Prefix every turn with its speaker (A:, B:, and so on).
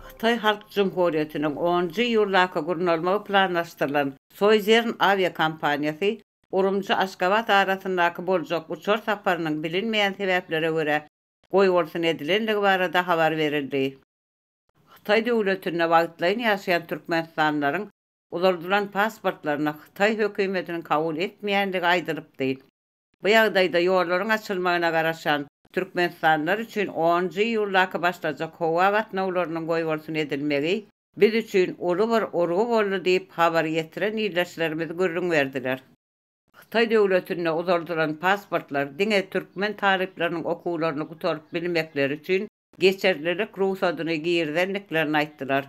A: Hytaý Halk Jumhuriýetiniň onunjy iýuldaky gurnalmagy planlaşdyrylan Soýzern awiakompaniýasy Urumçy-Aşgabat arasyndaky boljak uçar saparynyň bilinmeýän sebäplere görä goýbolsun edilenligi barada habar berildi. Hytaý döwletinde wagtlaýyn ýaşaýan türkmenistanlylaryň uzaldylan pasportlaryny hytaý hökümetiniň kabul etmeýändigi aýdylypdy. Bu ýagdaýda ýollaryň açylmagyna garaşan türkmenistanlylar üçin onunjy iýuldaky başlajak howa gatnawlarynyň goýbolsun edilmegi biz üçin uly bir urgy boldy diýip, habary ýetiren ildeşlerimiz gürrüň berdiler. Hytaý döwletinde uzaldylan pasportlar diňe türkmen talyplarynyň okuwlaryny gutaryp bilmekleri üçin geçerlilik rugsadyny girizendiklerini aýtdylar.